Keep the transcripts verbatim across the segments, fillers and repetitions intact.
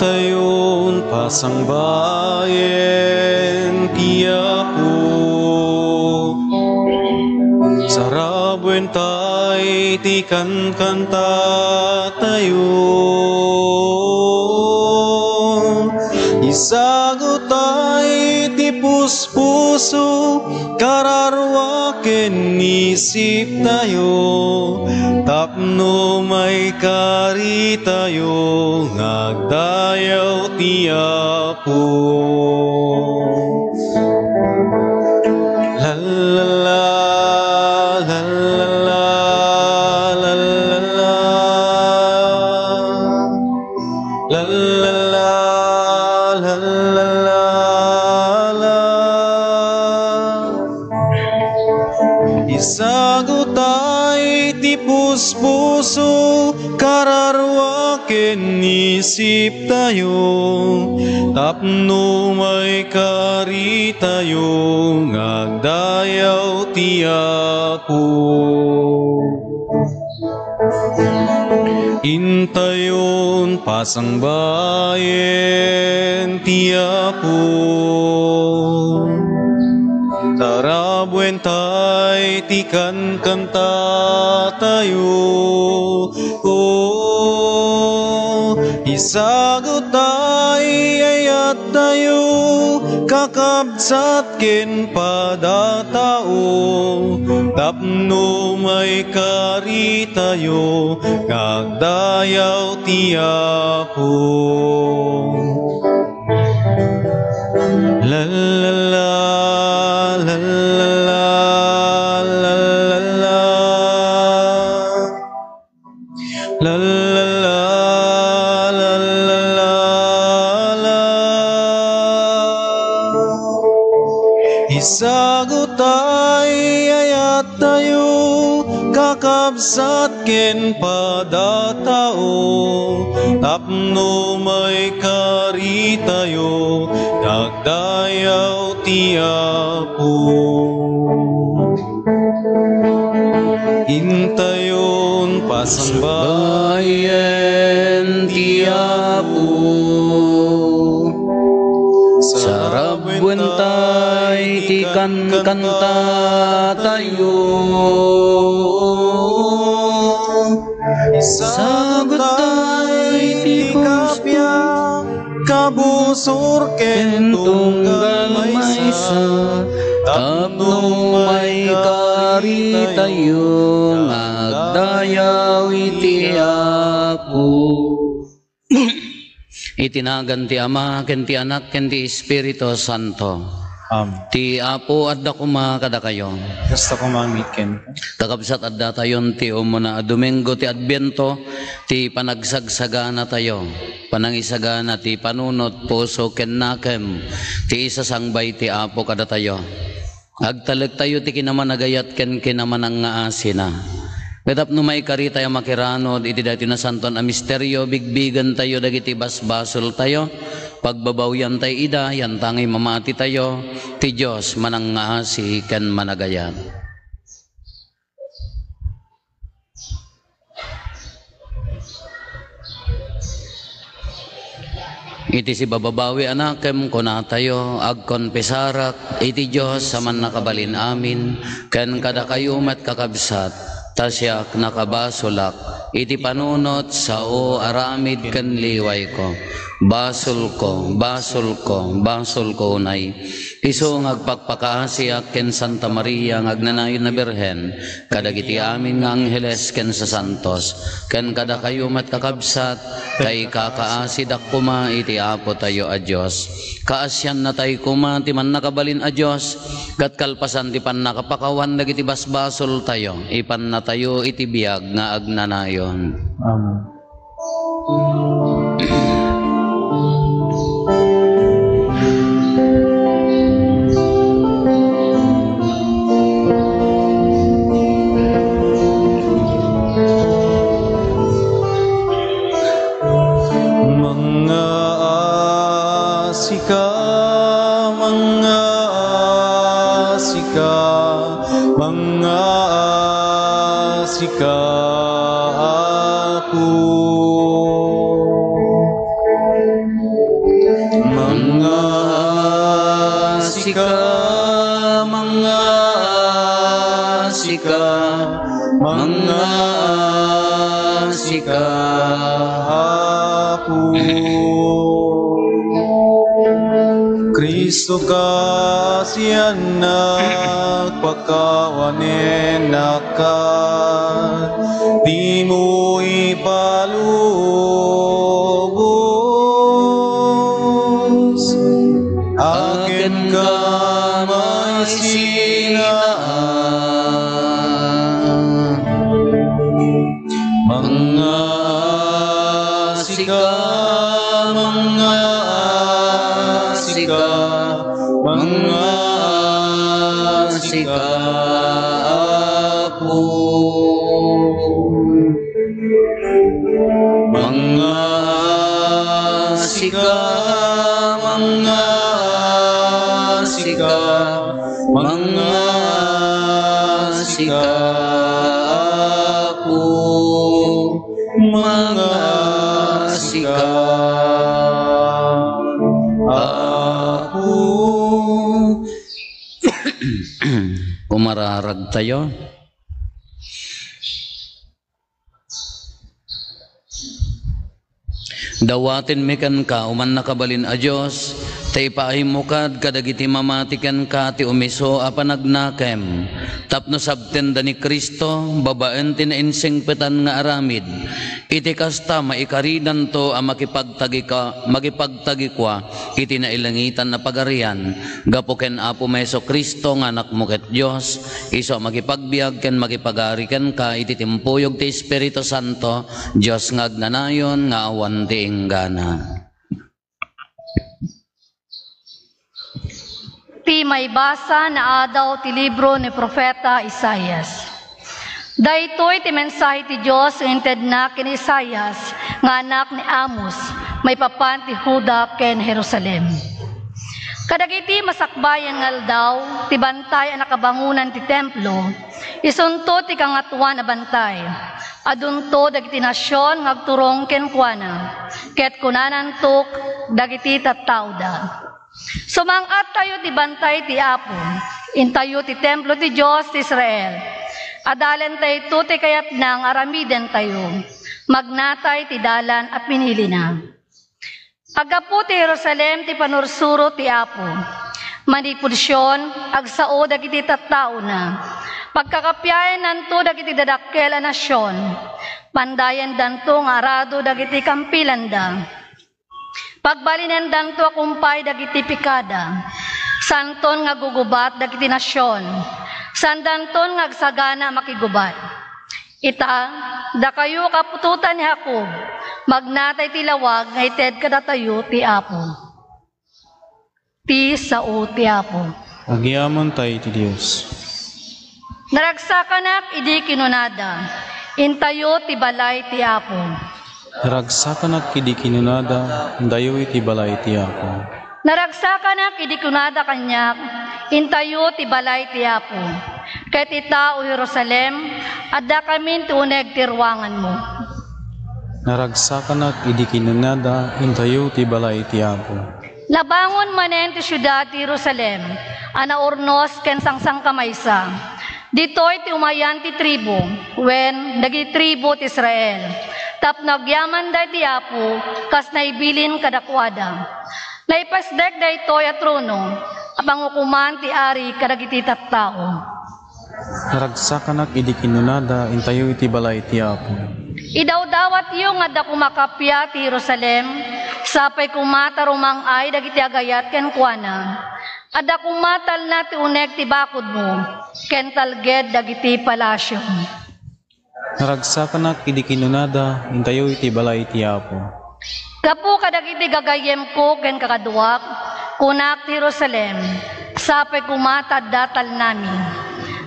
Intayon pasangbayen ti Apo. Sarabuen tay ti kankantatayo. Isago tay ti puspuso, kararua ken isiptayo, tapno maikaritayo nga agdayaw ti Apo. La, la, la, la, la, la, la, la, la. La, la, la, la, la, la, la. Isago tay ti puspuso, kararua ken isiptayo, tapno maikaritayo nga agdayaw ti Apo. Intayon pasangbayen ti Apo. Tarabuen tay ti kankantatayo. O, isago tay ayattayo, kakabsat ken padatao, tapno maikaritayo nga agdayaw ti Apo. La, la, la, la, la, la, la, la, la. La, la, la, la, la, la, la. Isago tay ayattayo, kakabsat ken padatao, tapno maikaritayo nga agdayaw ti Apo. Intayon pasangbayen ti Apo. Sarabuen tay ti kankantatayo. Isago tay ti kappia, kabusor ken tunggal maysa, tapno maikaritayo nga agdayaw iti Apo. Iti nagan ti Ama, ken ti Anak, ken ti Espiritu Santo. Amen. Ti Apo adda koma kadakayo. Kasta koma met kenka. Kakabsat, addatayon ti umuna a Domingo ti Adviento, ti panagsagsaganatayo, panangisagana ti panunot, puso ken nakem, ti isasangbay ti Apo kadatayo. Agtalektayo ti kinamanagayat ken kinamanangngaasina. Ket tapno maikaritayo a makiranod iti daytoy nasantoan a misterio, bigbigentayo dagiti basbasoltayo, pagbabawiantay ida, yantangay mamatitayo, ti Dios manangngaasi ken managayat. Iti sibababawi a nakem, kunatayo, agkonfesarak iti Dios a Mannakabalin-amin, ken kadakayo met, kakabsat, ta siak nakabasolak iti panunot, sao, aramid ken liwayko. Basolko, basolko, basolko unay. Isu nga agpakpakaasiak ken Santa Maria nga agnanayon a Birhen, kadagiti amin nga angheles ken sasantos, ken kadakayo met, kakabsat, ta ikakaasidak koma iti Apotayo a Dios. Kaasiannatay koma ti Mannakabalin a Dios, ket kalpasan ti pannakapakawan dagiti basbasoltayo, ipannatayo iti biag nga agnanayon. Amen. Mangngaasika, mangngaasika, mangngaasika, Apo. Mangngaasika, Apo. Kristo, kasiannak, pakawanennaka, dimo ipalubos. Akin ka maisinaan. Mangngaasika, mangngaasika, mangngaasika, Apo. Mangngaasika, mangngaasika, mangngaasika, Apo. Mangngaasika, Apo. Kumararagtayo. Dawatenmi kenka, O mannakabalin a Dios, ta ipaaymo kad kadagiti mamati kenka ti umiso a panagnakem, tapno sabtenda ni Cristo babaen ti nainsingpetan nga aramid. Iti kasta, maikaridanto a makipagtagika-, makipagtagikua iti nailangitan a pagarian, gapu ken Apomi Jesu-Cristo nga Anakmo ket Dios, isu a makipagbiag ken makipagari kenka iti timpuyog ti Espiritu Santo, Dios nga agnanayon nga awan ti inggana. Ti maibasa naadaw ti libro ni Profeta Isaias. Daytoy ti mensahe ti Dios nga intedna ken Isaias nga anak ni Amos, maipapan ti Juda ken Jerusalem. Kadagiti masakbayan nga aldaw ti bantay a nakabangonan ti templo, isunto ti kangatoan a bantay. Adunto dagiti nasion nga agturong kenkuana, ket kunananto dagiti tattaoda, Sumang-attayo ti bantay ti Apo, intayo ti templo ti Dios ti Israel. Adalentayto ti kayatna nga aramidentayo. Magnatay ti dalan a pinilina. Aggapu ti Jerusalem ti panursuro ti Apo. Manipud Sion, agsao dagiti tattaona. Pagkakapiaennanto dagiti dadakkel a nasion. Pandayendanto nga arado dagiti kampilanda. Pagbalinendanto a kumpay dagiti pikada. Saanton nga gugubat dagiti nasion. Saandanton nga agsagana a makigubat. Ita, dakayo a kaputotan ni Jacob, magnatay ti lawag nga ited kadatayo ti Apo. Ti sao ti Apo. Agyamantay ti Dios. Naragsakanak idi kinunada, "Intayo ti balay ti Apo." Naragsakanak idi kinunada, "Intayo iti balay ti Apo." Naragsakanak idi kunada kaniak, "Intayo ti balay ti Apo." Ket ita, O Jerusalem, addakamin ti uneg ti ruanganmo. Naragsakanak idi kinunada, "Intayo ti balay ti Apo." Nabangon manen ti siudad ti Jerusalem a naurnos ken sangsangkamaysa. Ditoy ti umayan ti tribu, wen, dagiti tribu ti Israel, tapno agyamanda iti Apo kas naibilin kadakuada. Naipasdek daytoy a trono a pangukoman ti ari kadagiti tattao. Naragsakanak idi kinunada, "Intayo iti balay ti Apo." Idawdawatyo nga adda koma kappia ti Jerusalem, sapay koma ta rumang-ay dagiti agayat kenkuana. Adda koma talna ti uneg ti bakodmo, ken talged dagiti palasiom. Naragsakanak idi kinunada, "Intayo iti balay ti Apo." Gapu kadagiti gagayyemko ken kakaduak, kunak ti Jerusalem, "Sapay koma ta adda talnami."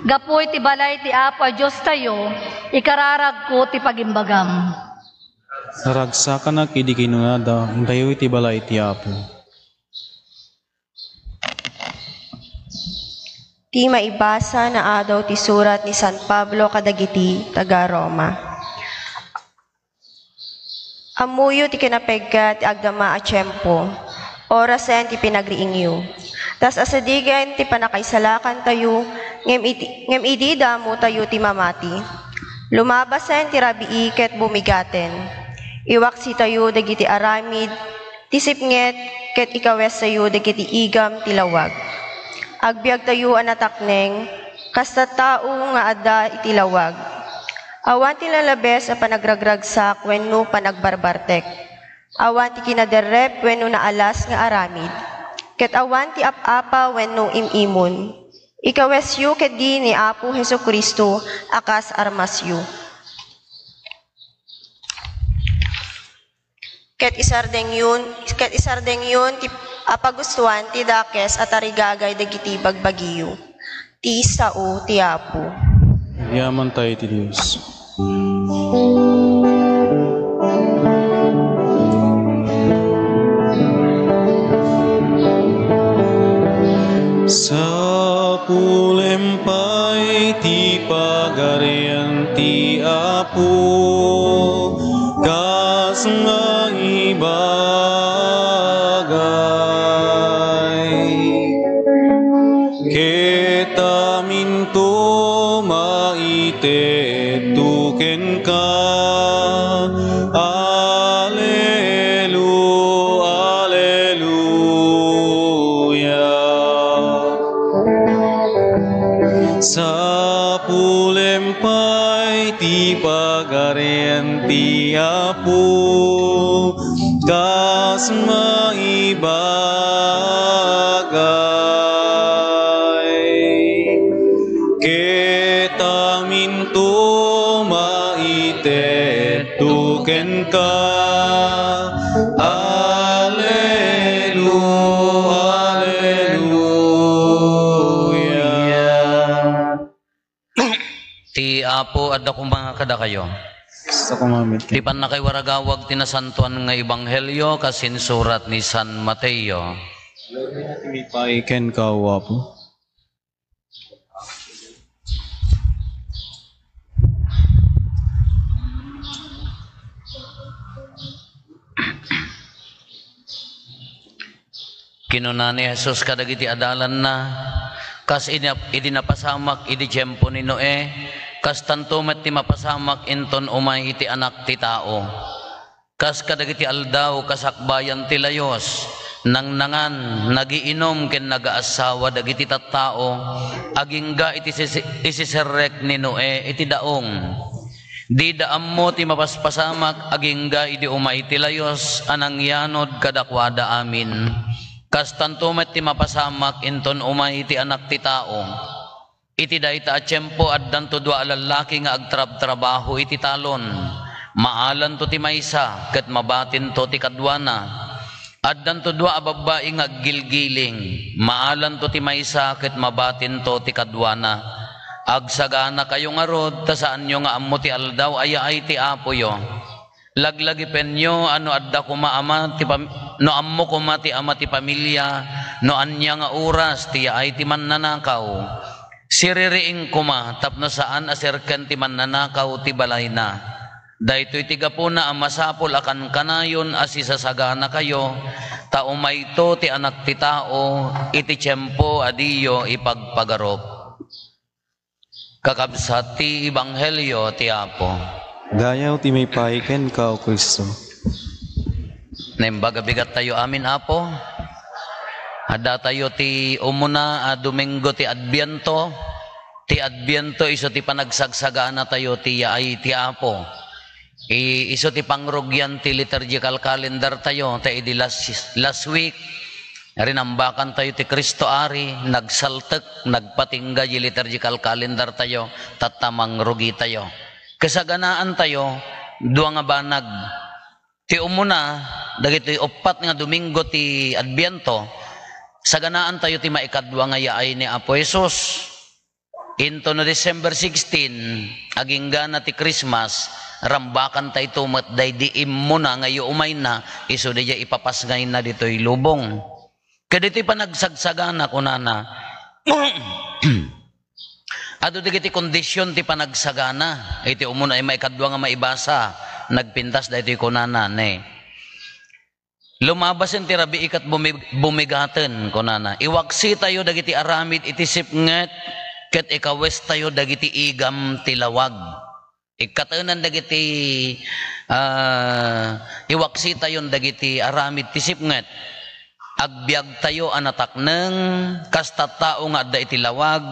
Gapu iti balay ti Apo a Diostayo, ikararagko ti pagimbagam. Naragsakanak idi kinunada, "Intayo iti balay ti Apo." Ti maibasa naadaw ti surat ni San Pablo kadagiti taga-Roma. Ammoyo ti kinapeggat ti agdama a tiempo, orasen ti pinagriingyo. Tas asadigen ti pannakaisalakantayo Ngem iti, ngem idi damo tayo ti mamati, lumabasen ti rabii ket bumigaten. Iwaksitayo dagiti aramid ti sipnget ket ikawestayo dagiti igam ti lawag. Agbiagtayo a natakneng, kas tattao nga adda iti lawag. Awan ti lalabes a panagragragsak wenno panagbarbartek. Awan ti kinaderrep wenno naalas nga aramid, ket awan ti ap-apa wenno im-imon. Ikawesyo ketdi ni Apo Jesu-Cristo a kas armasyo. Ket isardengyon, ket isardengyon ti a pagustuan ti dakes a tarigagay dagiti bagbagiyo. Ti sao ti Apo. Agyaman tayo ti Dios. Sapulem pay ti Pagarian ti Apo, kas nga ibagay. Ket aminto maitedto kenka. Alelu-, Aleluya. Sapulem pay ti Pagarian ti Apo, kas maibagay. Ket aminto maitedto kenka. Alelu-, Aleluya. Ti Apo adda koma kadakayo. Sa kumamit. Ti pannakaiwaragawag ti nasantoan nga ebanghelio kas insurat ni San Mateo. Paiken ka, O Apo. Kinuna ni Jesus kadagiti adalanna, kas idi, idi napasamak idi tiempo ni Noe, kastanto met ti mapasamak inton umay iti Anak ti Tao. Kas kadagiti aldaw kasakbayan ti layus, nangnangan, nagiinum ken nagaassawa dagiti tattao, agingga iti sisi-, isiserrek ni Noe iti daong. Dida ammo ti mapaspasamak agingga idi umay ti layus a nangyanud kadakuada amin. Kastanto met ti mapasamak inton umay ti Anak ti Tao. Iti dayta a tiempo, addanto dua a lallaki nga agtrabtrabaho iti talon. Maalanto ti maysa ket mabatinto ti kaduana. Addanto dua a babbai nga aggilgiling. Maalanto ti maysa ket mabatinto ti kaduana. Agsaganakayo ngarud ta saanyo nga ammo ti aldaw a yaay ti Apoyo. Laglagipenyo a no adda koma ama ti pam-, no ammo koma ti ama ti pamilia, no ania nga oras ti yaay ti mannanakaw. Siririing koma tapno saan a serken ti mannanakaw ti balayna. Daytoy ti gapuna a masapul a kankanayon a sisasaganakayo, ta umayto ti Anak ti Tao iti tiempo a diyo ipagpagarup. Kakabsat ti ebanghelio ti Apo. Dayaw ti maipaay kenka, O Cristo. Naimbag a bigattayo amin, Apo. Addatayo ti umuna a Domingo ti Adbiento. Ti Adbiento isu ti panagsagsaganatayo ti yaay ti Apo. I-, isu ti pangrugian ti liturgical calendar tayo, ta idi last, last week, rinambakan tayo ti Cristo Ari, nagsaltek, nagpatingga di liturgical calendar tayo, tatta mangrugi tayo. Kasaganaan tayo, dua nga banag. Ti umuna, dagitoy uppat nga Domingo ti Adbiento, saganaan tayo ti maikadua nga yaay ni Apo Jesus. Into no December sixteen, aginggana ti Christmas, rambakan tayo met daydi immuna nga iumayna, isu daydiay ipapasngayna ditoy lubong. Kaditoy panagsagsagana, kunana, adu dagiti kondisyon ti panagsagana. Iti umuna ay maikadua nga maibasa, nagpintas daytoy kunana, ne. Lumabasen ti rabii ket bumi-, bumigaten, kunana. Iwaksitayo dagiti aramid iti sipnget ket ikawestayo dagiti igam ti lawag. Ikkatenan dagiti, ah, iwaksitayon dagiti aramid ti sipnget. Agbiagtayo a natakneng kas tattao nga adda iti lawag,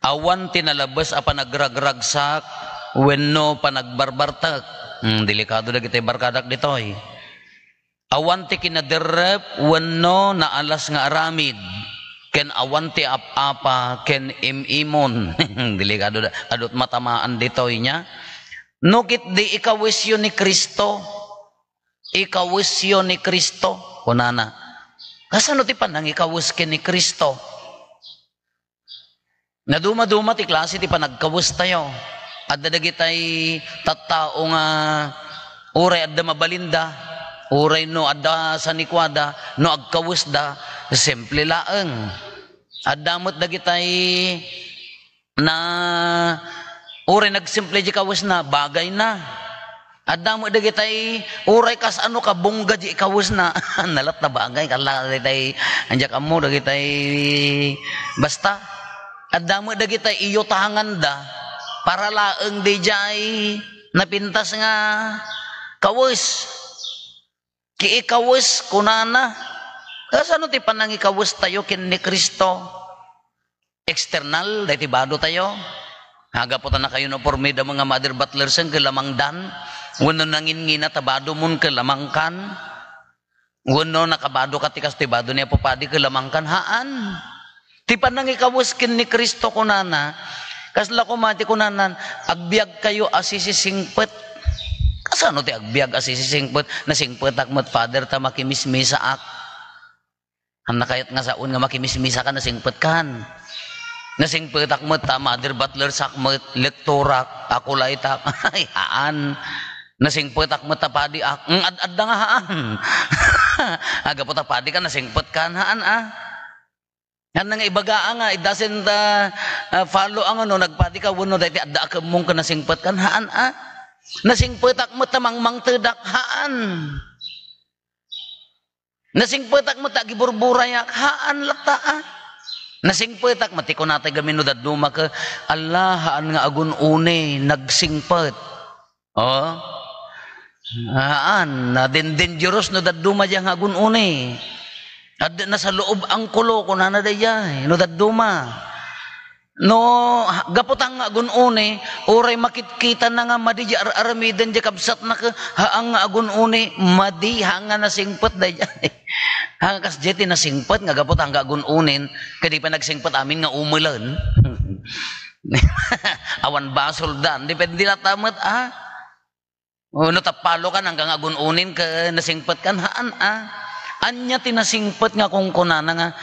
awan ti nalabes a panagragragsak wenno panagbarbartek. Hmm, delikado dagiti barkadak ditoy. Awan ti kinaderrep wenno naalas nga aramid, ken awan ti ap-apa ken im-imon. Delikado da, adut matamaan ditoy nia. No ketdi ikawesyo ni Cristo, ikawesyo ni Cristo, kunana. Kasano ti panangikawes ken ni Cristo? Naduma-duma ti klase ti panagkawestayo. Adda dagitay tattao nga uray adda mabalinda, uray no adda sanikuada, no agkawesda, simple laeng. Adda met dagitay na uray nagsimple di kawesna, bagayna. Adda met dagitay uray kasano kabungga di ikawesna. Nalatta bagay, kala dagitay, andiak ammo, dagitay, basta. Adda met dagitay iyutanganda, para laeng daydiay napintas nga kawes. Ti ikawes, kunana, kasano ti panangikawestayo ken ni Cristo? External, daytoy badotayo. Nagapu ta naka-uniforme da mga mother butler sen ket lamangdan. Wenno nanginnginat a badomon ket lamangkan. Wenno nakabado ka ti kastoy bado ni Apo Padi ket lamangkan. Haan. Ti panangikawes ken ni Cristo kunana, kasla koma ti kunanan, "Agbiagkayo a sisisingpet." Kasano ti agbiag a sisisingpet? Nasingpetak met, Father, ta makimismisaak. Haan, kayat nga saon nga makimismisaka, nasingpetkan. Nasingpetak met ta mother butler sak met, lektorak, akulaytak. Ay, haan. Nasingpetak met ta padiak. Mm, ad-adda nga haan. Agapu ta padi ka, nasingpetkan. Haan, a. Haan nga ibaga, a, nga it doesn't, ah, ah, follow, a, nga no nagpadi ka, wenno daytoy adda a kemmong ken nasingpetkan. Haan, a. Nasingpetak met ta mangmangtedak. Haan. Nasingpetak met ta agiburburayak, haan latta, a. Nasingpetak met ti kunatay gamin no dadduma ket, "Alla, haan nga agun-uni, nagsingpet." Oh. Haan, nadindangerous no dadduma diay nga agun-uni. Ad-, nasaluob angkulo, kunana daydiay, no dadduma. No, ha-, gapu ta nga agun-uni, uray makitkitana nga madi di ar-aramiden di kabsatna ket haan nga agun-uni, madi, haan nga nasingpet daydiay. Haan nga kasdiay ti nasingpet nga gapu ta nga agun-unin, ket di pay nagsingpet amin nga umelen. Awan basoldan, depende latta met, a. O, no tappalo kan, haan nga agun-unin ket nasingpetkan, haan, a. Ania ti nasingpet nga kunkunana nga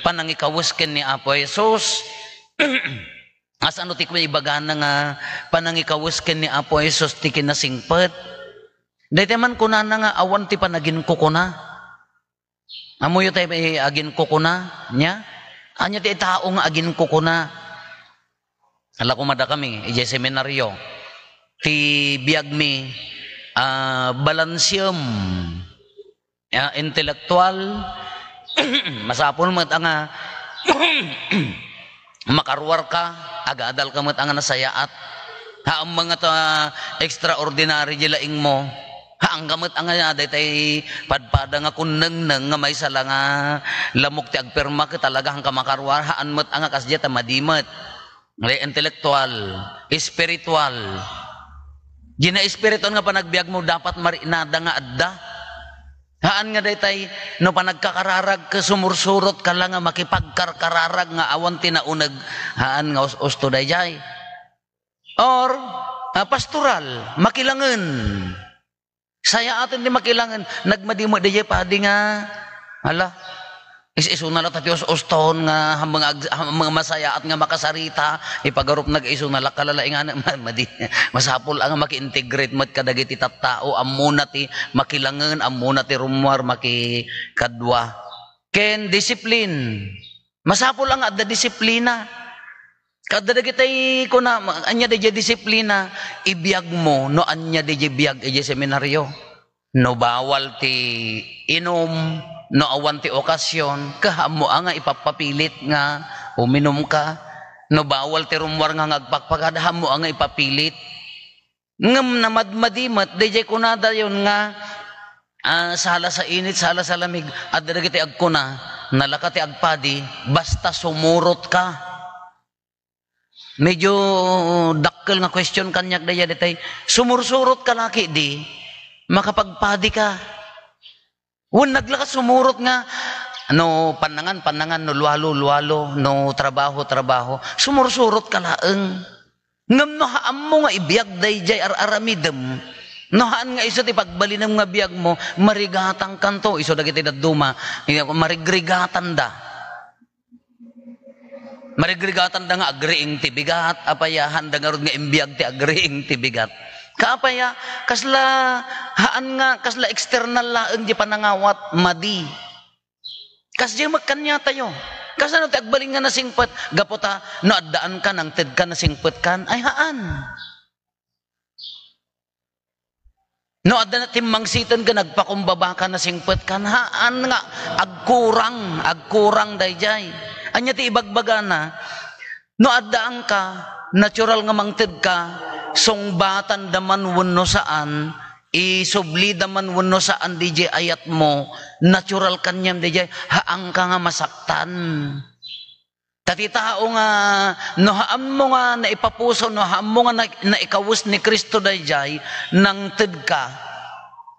panangikawes ken ni Apo Jesus? Kasano ti ibagana nga panangikawes ken ni Apo Jesus ti kinasingpet? Daytoy man kunana nga awan ti panaginkukuna. Ammoyo tay aginkukuna niya? Ania ti tao nga aginkukuna? Ala, kumadakami idiay seminaryo. Ti biagmi, ah, balansiem. Ah, intelektual. Masapul met a nga makaruarka, agadalka met a nga nasayaat. Haan met nga ta extraordinary di laingmo. Haanka met a nga daytay padpada nga kunnengneng nga maysa la nga lamok ti agpirma ket talaga haanka makaruar, haan met a nga kasdiay ta madi met. Nga intelektual, espiritual. Di na espiritual nga panagbiagmo, dapat marinada nga adda. Haan nga daytay, no panagkakararag ket sumursurot ka la nga makipagkarkararag nga awan ti nauneg, haan nga us-usto daydiay. Or, ah, pastoral, makilangen. Sayaaten ti makilangen, nagmadi met daydiay padi nga, ala, is-isuna la ta ti us-uston nga, haan nga ag-, haan nga masayaat nga makasarita, ipagarupna isuna la kalalaingan, ma-, madi, masapul a nga maki-integrate met kadagiti tattao, ammona ti makilangen, ammona ti rummuar, makikadua. Ken discipline. Masapul a nga adda disiplina. Adda dagitay kuna, ma-, ania daydiay disiplina, ibiagmo no ania daydiay biag idiay seminaryo. No bawal ti inum, no awan ti okasion, ket haanmo a nga ipappapilit nga uminumka. No bawal ti rummuar nga, nga agpakpakada, ammo nga ipapilit. Ngem namadmadi met, dayjay kunadayon nga, ah, sala sa init, sala sa lamig, adda dagiti agkuna, nalaka ti agpadi, basta sumurot ka. Medyo dakkel nga question kaniak dayjay daytay, sumursurot ka la ketdi, makapagpadi ka. Wen, naglaka sumurot nga, no pannangan, pannangan, no lualo, lualo, no trabaho, trabaho. Sumursurot ka laeng. Ngem no haanmo nga ibiag dayjay ar-aramidem, no haan nga isu ti pagbalinem nga biagmo, marigatangkanto isu dagiti dadduma, marigrigatanda. Marigrigatanda nga agriing ti bigat, apay a, haanda ngarud nga imbiag ti agriing ti bigat. Kaapay a, kasla, haan nga, kasla external laeng ti panangawat, madi. Kasdiay met kaniatayo. Kasano ti agbalin nga nasingpet? Gapu ta, no addaan ka, nangted ka, nasingpet kan, ay haan. No adda na timmangsiten ken agpakumbaba ka, nasingpet kan, haan nga agkurang, agkurang dayjay. Ania ti ibagbagana? No addaan ka, natural nga mangted ka, sungbatanda man wenno saan, isublida man wenno saan dayjay ayatmo, natural kaniam dayjay, haan ka nga masaktan. Ta ti tao nga no haanmo nga naipapuso, no haanmo nga na-, naikawes ni Cristo dayjay, nangted ka,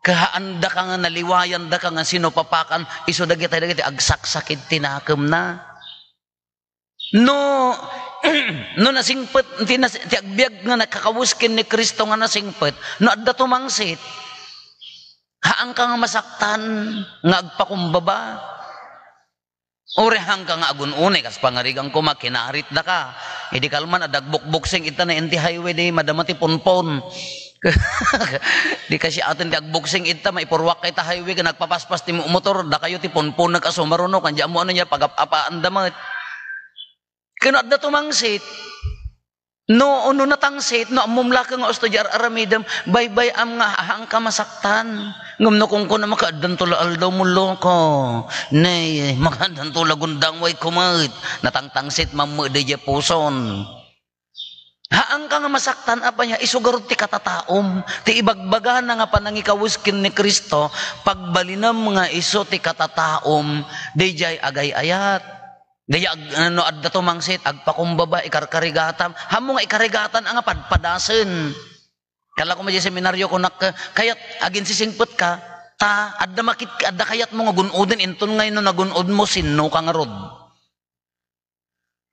ket haandaka nga naliwayan daka nga sinupapakan, isu dagiti, dagiti agsaksakit ti nakemna. No, no nasingpet, ti nas-, ti agbiag nga nakakawes ken ni Cristo nga nasingpet, no adda tumangsit, haanka nga masaktan nga agpakumbaba. Uray haanka nga agun-unay, kas pangarigan koma, kinarit daka. Idi kalman, adda agbukbuksing, ita na iti highway, di madama ti punpon. Di kasiaten ti agbuksing, ita maipurruak ka ita highway, ken agpapaspas ti mo-, motor, dakayo ti punpon, nagkasumaruno, kandiay ammo ano niya, pagap-apaanda met. Ken adda tumangsit. No, no natangsit, no ammom la ket nga usto di ar-aramidem, baybay-am nga haanka masaktan. Ngem no kunkunam, makaaddanto la aldaw mo, loko. Nay, makaaddanto la gundang, way kumet. Natangtangsit man met dayjay puson. Haanka nga masaktan, apay a, isu garud ti katataom. Ti ibagbagana nga panangikawes ken ni Cristo, pagbalinem nga isu ti katataom, dayjay agay-ayat. Dayjay ag-, no adda tumangsit, agpakumbaba, ikarkarigatam. Haanmo nga ikarigatan a nga padpadasen. Kala ko, madi seminaryo, kunak, kayat aginsisingpet ka, ta adda makit-, adda kayatmo nga gun-oden, inton ngay no nagun-odmo, sinno ka ngarud?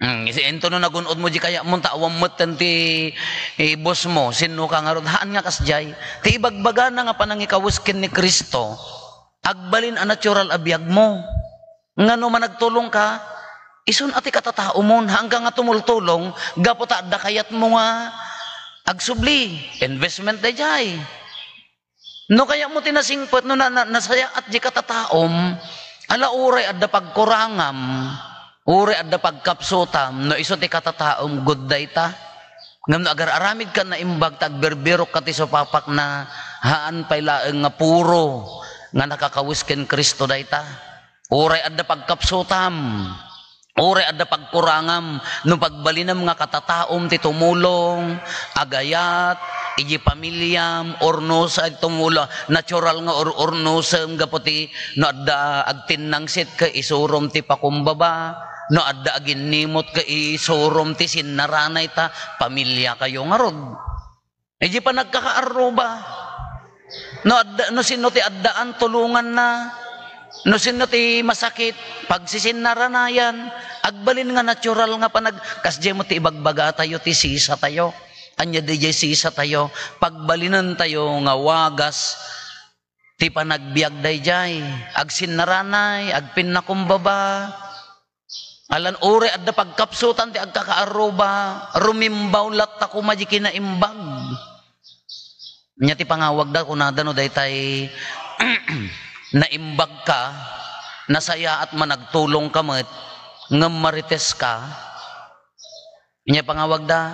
Hmm, isi-, inton no nagun-odmo di kayatmo, ta awan metten ti, eh, boss mo, sinno ka ngarud? Haan nga kasdiay. Ti ibagbagana nga panangikawes ken ni Cristo, agbalin a natural a biagmo. Nga no managtulong ka, isun a ti katataomon, haanka nga tumultulong, gapu ta adda kayatmo nga agsubli, investment dayjay. No kayatmo ti nasingpet, no na, na, nasayaat di katataom, ala uray adda pagkurangam, uray adda pagkapsutam, no isu ti katataom, good dayta. Ngem no agar-aramid ka naimbag, ta agbirbirok ka ti supapakna, haan pay laeng nga puro nga nakakawes ken Cristo dayta. Uray adda pagkapsutam, uray adda pagkurangam, no pagbalinem nga katataom ti tumulong, agayat, iti pamiliam, urnusa, tumulong, natural nga ur-, urnosem gapu ti no adda agtinnangsit ket isurom ti pakumbaba, no adda aginnimot ket isurom ti sinnaranay ta pamiliakayo ngarud. Iti panagkakaarruba, no adda, no sinno ti addaan, tulonganna. No sinno ti masakit, pagsisinnaranayan. Agbalin nga natural nga panag-, kasdiay met ti ibagbagatayo ti sisatayo. Ania dayjay sisatayo? Pagbalinentayo nga wagas ti panagbiag dayjay. Agsinnaranay, agpinnakumbaba. Alan uray adda pagkapsutan ti agkakaarruba, rumimbaw latta koma di kinaimbag. Nia ti pangawagda, kunada no daytay naimbag ka, nasayaat man, nagtulong ka met, ngem marites ka. Nia pangawagda,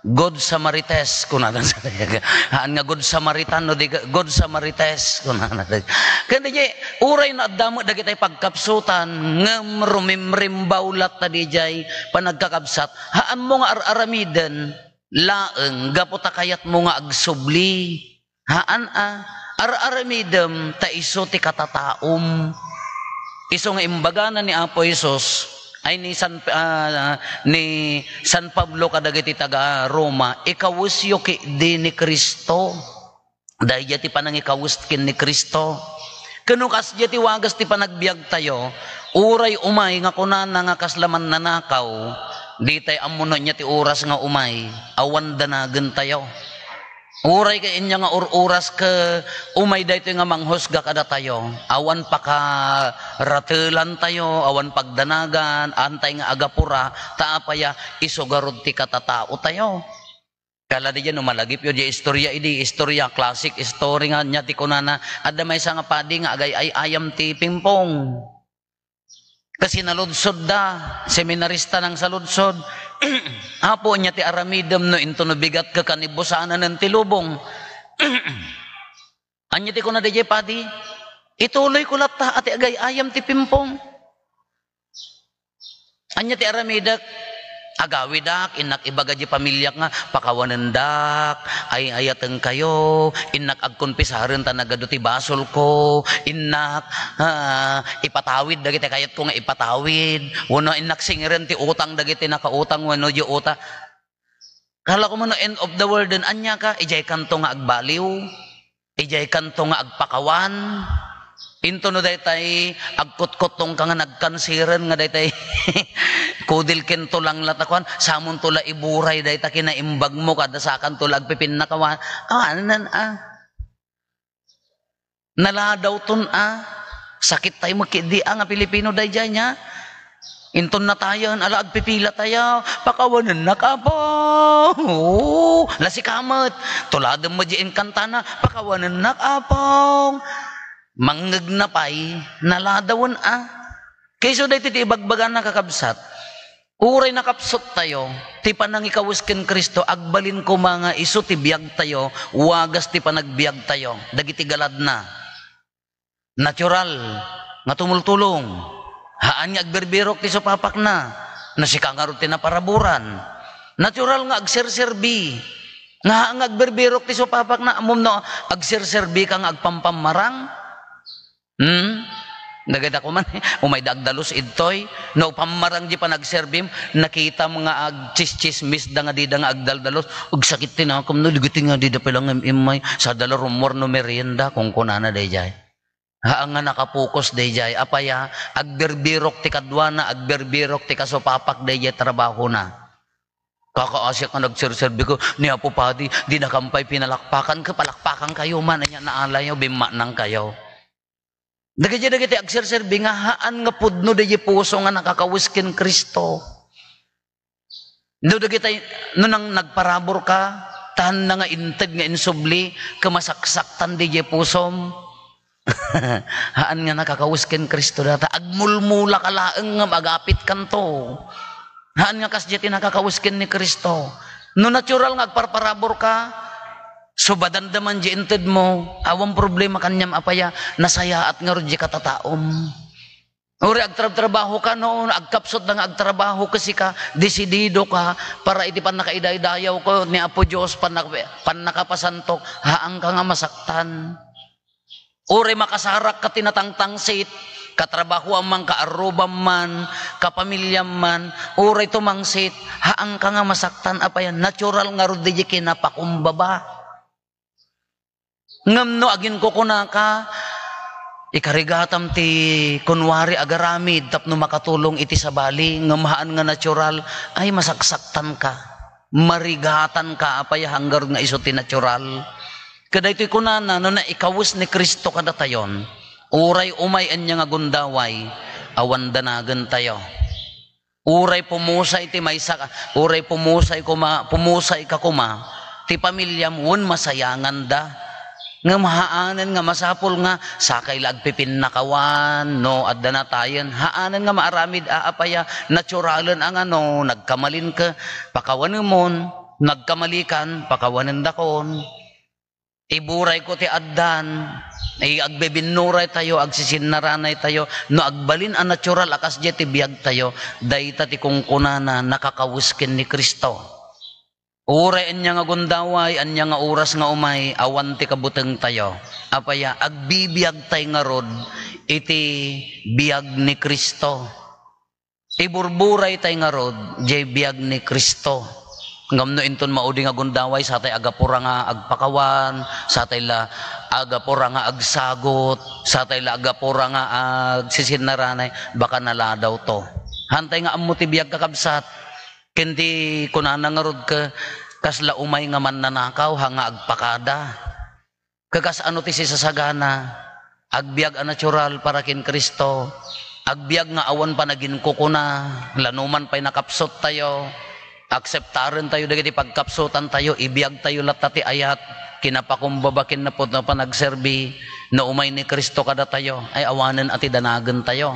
Good Samarites, kunana. Haan nga Good Samaritan, no, di ka, Good Samarites, kunana. Ken di, uray no adda met dagiti pagkapsutan, ngem rumimrimbaw latta diay panagkakabsat, haanmo nga ar-aramiden laeng gapu ta kayatmo nga agsubli. Haan a, ar-aramidem ta isu ti katataom. Isu nga imbagana ni Apo Jesus, ay ni San, ah, ni San Pablo kadagiti taga-Roma, "Ikawesyo ketdi ni Cristo." Daydiay ti panangikawes ken ni Cristo. Ken no kasdiay ti wagas ti panagbiagtayo, uray umay nga kunana nga kasla mannanakaw, ditay ammo no ania ti oras nga umay, awan danagentayo. Uray ket ania nga ur-oras ket umay daytoy nga manghusga kadatayo, awan pakaratelantayo, awan pagdanagan, haantay nga agapura, ta apaya, isu ngarud ti katataotayo. Kala diay no malagipyo diay istorya idi, istorya, classic story nga ania ti kunana, adda maysa nga padi nga agay-ay-ayam ti pingpong. Ket sinaludsodda, seminarista nang saludsod, "Apo, ania ti aramidem no intono bigat ket kanibusananen ti lubong?" Ania ti kuna diay padi? "Ituloyko latta a ti agay-ayam ti pingpong." Ania ti aramidek? Agawidak, innak ibaga di pamiliak nga pakawanendak, ay-ayatenkayo, innak agkonpisaren ta nagadu ti basolko, innak, ah, ipatawid dagiti kayatko nga ipatawid, wenno innak singiren ti utang dagiti nakautang wenno di utang. Kala ko man no end of the world, ania ka, idiay kanto nga agbaliw. Idiay kanto nga agpakawan. Intono daytay agkutkuttongka nga nagkansiren nga daytay kudil ken tulang la ta kuan, samonto la iburay dayta kinaimbagmo kada sakanto la agpipinnakawan. Awanen a. Naladawton a. Sakit tayo mo ketdi a nga Pilipino daydiay nia. Inton natayen, ala, agpipila tayo, "Pakawanennak, Apo." Oo, lasikamet. Tuladem met di inkantana, "Pakawanennak, Apo." Mangngegna pay, naladawen a. Kayso daytoy ti ibagbagana, kakabsat. Uray nakapsut tayo, ti panangikawes ken Cristo, agbalin koma nga isu ti biag tayo, wagas ti panagbiag tayo, dagiti galadna. Natural nga tumultulong. Haan nga agbirbirok ti supapakna. No sika ngarud ti naparaburan. Natural nga agserserbi. Nga haan nga agbirbirok ti supapakna. Ammom no agserserbi ka nga agpampammarang? Hmm? Dagita ko man, umay da agdalus idtoy. No pammarang di panagserbim, nakitam nga agtsistsismis da nga dida nga agdaldalus. Agsakit ti nakom no, dagiti nga dida pay lang im-immay. Sadala rummuar no merienda, kunkunana dayjay. Haan nga nakapokus dayjay. Apay a, agbirbirok ti kaduana, agbirbirok ti kasupapak dayjay trabahona. Kakaasiak nga nagserserbi ko, ni Apo Padi, dinakam pay pinalakpakan, ket palakpakankayo man, ania naalayo, bimmanangkayo. Dagiti, dagiti agserserbi nga haan nga pudno dayjay puso nga nakakawes ken Cristo. No dagitay, no nang nagparabur ka, taanna nga inted nga insubli, ket masaksaktan dayjay pusom. Haan nga nakakawes ken Cristo dayta. Agmulmula ka laeng nga agapit kanto. Haan nga kasdiay ti nakakawes ken ni Cristo. No natural nga agparparabur ka, subadanda man di intedmo, awan problema kaniam, apay a, nasayaat ngarud di katataom. Uray agtrabtrabaho ka, no, agkapsut da nga agtrabaho ka sika, desidido ka para iti pannakaidaydayaw ko ni Apo Dios, pannak-, pannakapasantok, haanka nga masaktan. Uray makasarak ka ti natangtangsit, katrabahoam man, kaarrubam man, kapamiliam man, uray tumangsit, haanka nga masaktan, apay a, natural ngarud dayjay kinapakumbaba. Ngem no aginkukunaka, ikarigatam ti kunwari agaramid tapno makatulong iti sabali, ngem haan nga natural, ay, masaksaktanka. Marigatanka, apay a, hanggar nga isu ti natural. Kadaytoy kunana, no naikawes ni Cristo kadatayon, uray umay ania nga gundaway, awan danagentayo. Uray pumusay ti maysa, uray pumusay koma, pumusay ka koma, ti pamiliam wen masayanganda. Ngem haanen nga masapul nga sakay la agpipinnakawan, no, adda natayen. Haanen nga maaramid a apay a, naturalen a nga no, nagkamalinka, pakawanemon. Nagkamalikan, pakawanendakon. Iburayko ti addan, i-, agbibinnuray tayo, agsisinnaranay tayo. No agbalin a natural a kasdiay ti biag tayo, dayta ti kunkunana, nakakawes ken ni Cristo. Uray ania nga gundaway, ania nga oras nga umay, awan ti kabuteng tayo. Apaya, agbibiag tay ngarud iti biag ni Cristo. Iburburay tay ngarud, jay biag ni Cristo. Ngem no inton maudi nga gundaway, satay agapura nga agpakawan, satay la agapura nga agsagot, satay la agapura nga agsisinnaranay, baka naladaw to. Hantay nga ammo ti biag, kakabsat. Ken ti kunana ngarud ke, kasla umay nga mannanakaw, ha nga agpakada. Kakas ano ti sisasagana? Agbiag a natural para ken Cristo. Agbiag nga awan panaginkukuna, lanuman pay nakapsut tayo. Akseptaren tayo dagiti pagkapsutan tayo, ibiag tayo latta ti ayat, kinapakumbaba ken napudno a panagserbi, no umay ni Cristo kadatayo, ay awanen a ti danagen tayo.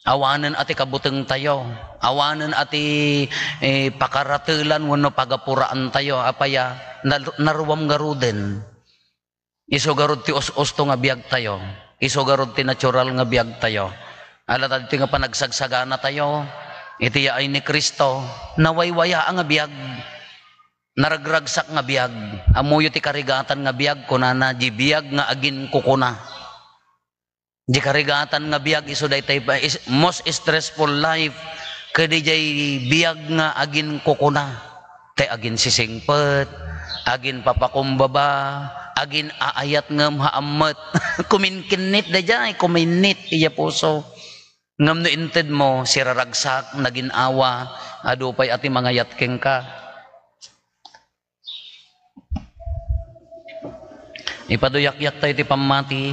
Awanen a ti kabuteng tayo. Awanen a ti, eh, pakaratelan wenno pagapuraan tayo. Apaya, nar-, naruam ngaruden. Isu garud ti us-usto nga biag tayo. Isu garud ti natural nga biag tayo. Ala ta ditoy nga panagsagsagana tayo, iti yaay ni Cristo, nawaywaya nga biag. Naragragsak nga biag. Ammoyo ti karigatan nga biag, kunana, di biag nga aginkukuna. Di karigatan nga biag isu daytay pa-, is-, most stressful life, kadi jay biag nga aginkukuna. Tay aginsisingpet, aginpapakumbaba, agin-aayat ngem haammet. Kuminkinnit dayjay, kuminnit iya puso. Ngem no inted mo, siraragsak, nagin-awa, adu pay a ti mangayat kenka. Ipaduyakyakta iti pammati.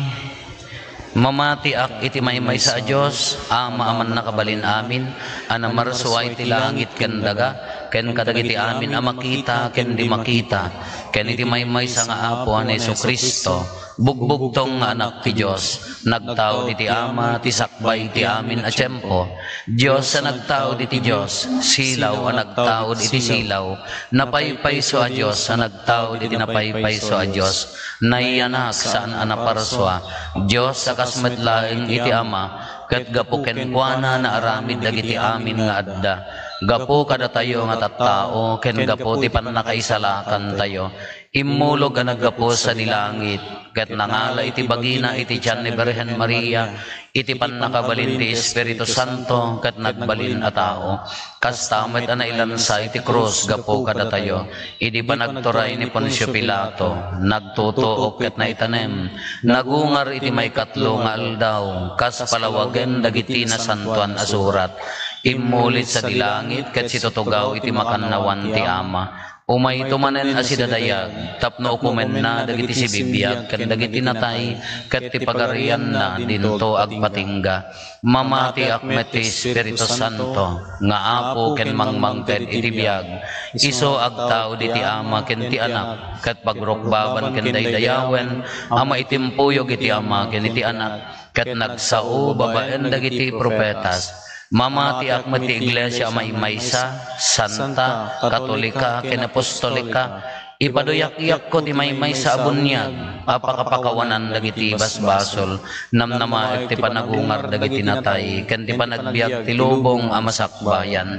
Mamatiak iti maymaysa a Dios, Ama a mannakabalin amin, a namarsua iti langit ken daga, ken kadagiti amin a makita ken di makita, ken iti maymaysa nga Apo a ni Jesu-Cristo, bugbugtong nga Anak ti Dios, nagtaud iti Ama ti sakbay iti amin a tiempo, Dios a nagtaud iti Dios, silaw a nagtaud iti silaw, napaypayso a Dios a nagtaud iti napaypayso a Dios, nayanak saan a naparsua, Dios a kas met laeng iti Ama, ket gapu kenkuana naaramid dagiti amin nga adda. Gapu kadatayo nga tattao, ken gapu ti pannakaisalakantayo, immulog a naggapu sadi langit, ket nangala iti bagina iti tian ni Birhen Maria, iti pannakabalin ti Espiritu Santo, ket nagbalin a tao. Kasta met a nailansa iti krus gapu kadatayo, idi panagturay ni Poncio Pilato, nagtutuok ket naitanem, nagungar iti maikatlo nga aldaw, kas palawagen dagiti nasantoan a surat. Immulit sadi langit ket situtugaw iti makannawan ti Ama. Umayto manen a sidadayag tapno ukomenna dagiti sibibiag ken dagiti natay, ket ti pagarianna dinto agpatingga. Mamatiak met ti Espiritu Santo nga Apo ken mangmangted iti biag. Isu agtaud iti Ama ken ti Anak, ket pagrukbaban ken daydayawen a maitimpuyog iti Ama ken iti Anak, ket nagsao babaen dagiti profetas. Mamatiak met ti iglesia a maymaysa, santa, katolika, ken apostolika. Ipaduyakyakko ti maymaysa a buniag a pakapakawanan dagiti basbasol, namnamaek ti panagungar dagiti natay, ken ti panagbiag ti lubong a masakbayan.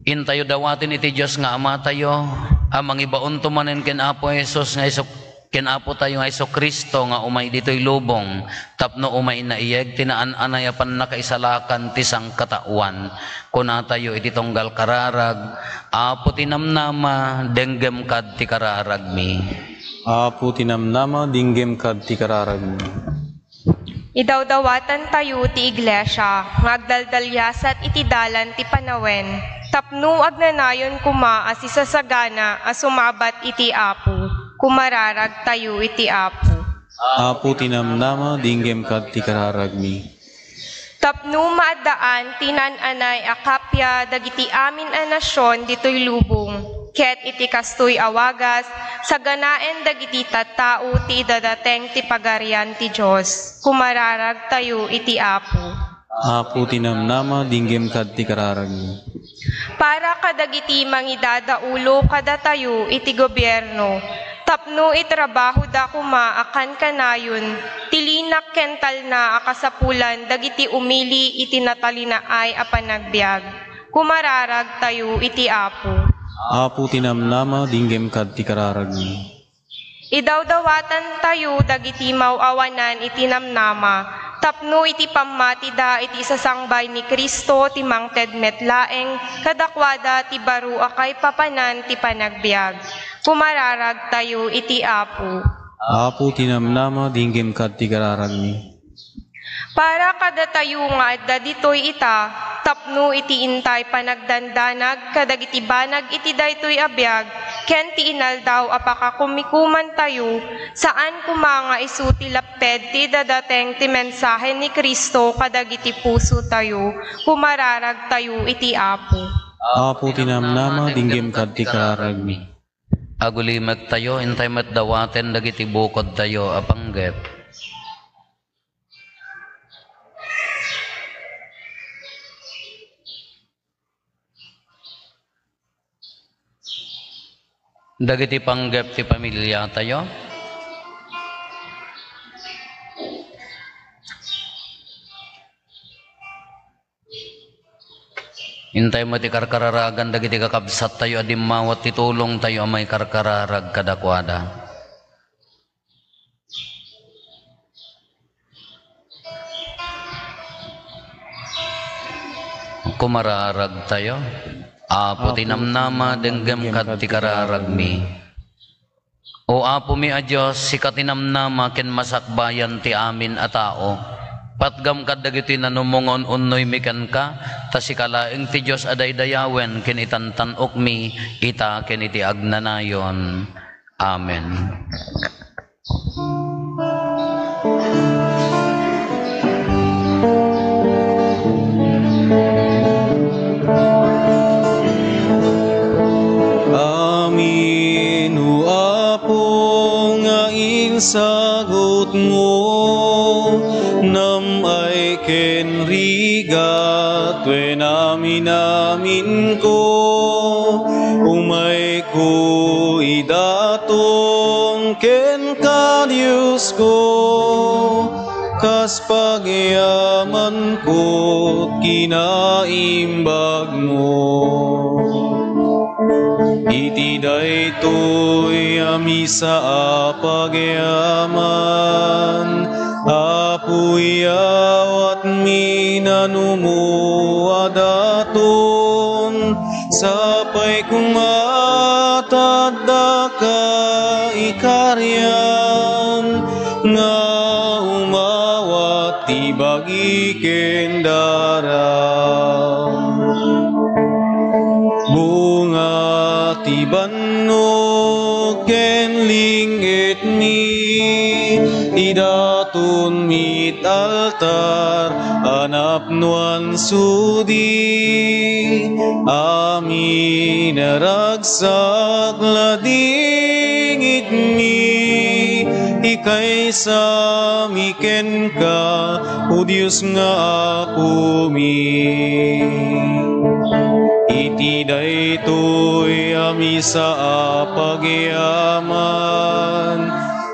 Intayo dawaten iti Dios nga Amatayo, a mangibaonto manen ken Apo Jesus nga Jesu-, ken Apotayo nga Jesu-Cristo nga umay ditoy lubong, tapno umayna iyeg ti naan-anay a pannakaisalakan ti sangkataoan. Kunatayo iti tunggal kararag, Apo ti namnama, denggem kad ti kararagmi. Apo ti namnama, denggem kad ti kararagmi. Idawdawatantayo ti iglesia nga agdaldaliasat iti dalan ti panawen, tapno agnanayon koma a sisasagana a sumabat iti Apo. Kumararagtayo iti Apo. Apo ti namnama, denggem kad ti kararagmi. Tapno maaddaan ti naan-anay a kappia dagiti amin a nasion ditoy lubong, ket iti kastoy a wagas, saganaen dagiti tattao ti idadateng ti Pagarian ti Dios. Kumararagtayo iti Apo. Apo ti namnama, denggem kad ti kararagmi. Para kadagiti mangidadaulo kadatayo iti gobierno, tapno itrabahoda koma a kankanayon ti linak ken talna a kasapulan dagiti umili iti natalinaay a panagbiag, kumararagtayo iti Apo. Apo ti namnama, dinggem kad ti kararagmi. Idawdawatantayo dagiti maw-awanan iti namnama, tapno iti pammatida iti sasangbay ni Cristo ti mangted met laeng kadakuada ti baro a kaipapanan ti panagbiag. Kumararagtayo iti Apo. Apo ti namnama, dinggem kad ti kararagmi. Para kadatayo nga adda ditoy ita, tapno iti intay panagdandanag kadagiti banag iti daytoy a biag ken ti inaldaw a pakakumikumantayo, saan koma nga isu ti lapped ti dadateng ti mensahe ni Cristo kadagiti pusotayo, kumararagtayo iti Apo. Apo ti namnama, dinggem kad ti kararagmi. Agulimektayo, intay met dawaten dagiti bukodtayo a panggep. Dagiti panggep ti pamiliatayo. Intay met ti karkararagan dagiti kakabsattayo a dimmawat ti tulongtayo a maikarkararag kadakuada. Kumararagtayo. Apo ti namnama, denggem kad ti kararagmi. O Apomi a Dios, sika ti namnama ken masakbayan ti amin a tao. Patgam kad dagitoy nanumongon unnoymi kenka, ta sika laeng ti Dios a daydayawen ken itantan-okmi, ita ken iti agnanayon. Amen. Amin, O Apo, nga insagutmo, nam-ay ken rigat, wen amin-aminko, umayko idaton kenka, Diosko, kas pagyamanko kinaimbagmo. Iti daytoy a misa a pagyaman, Apo, iyawatmi nanumo a daton, sapay koma ta addaka ikariam, nga umawat ti bagi ken daram. Bunga ti bannog ken ling-itmi, idatonmi it altar a napnoan sudi. Amin a rag- sak ladingitmi, ikaysami kenka, O Dios nga Apomi. Iti daytoy a misa a pagyaman,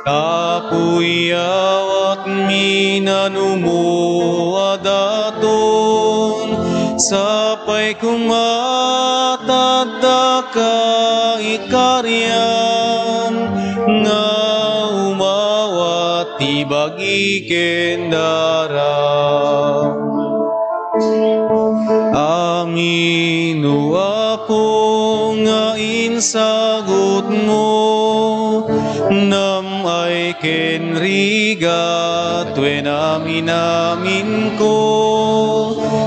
Apo, iyawatmi nanumo a daton, sapay koma ta addaka ikariam, nga umawat ti bagi ken daram. Amin, O Apo, nga insagutmo, nam-ay ken rigat, wen amin-aminko,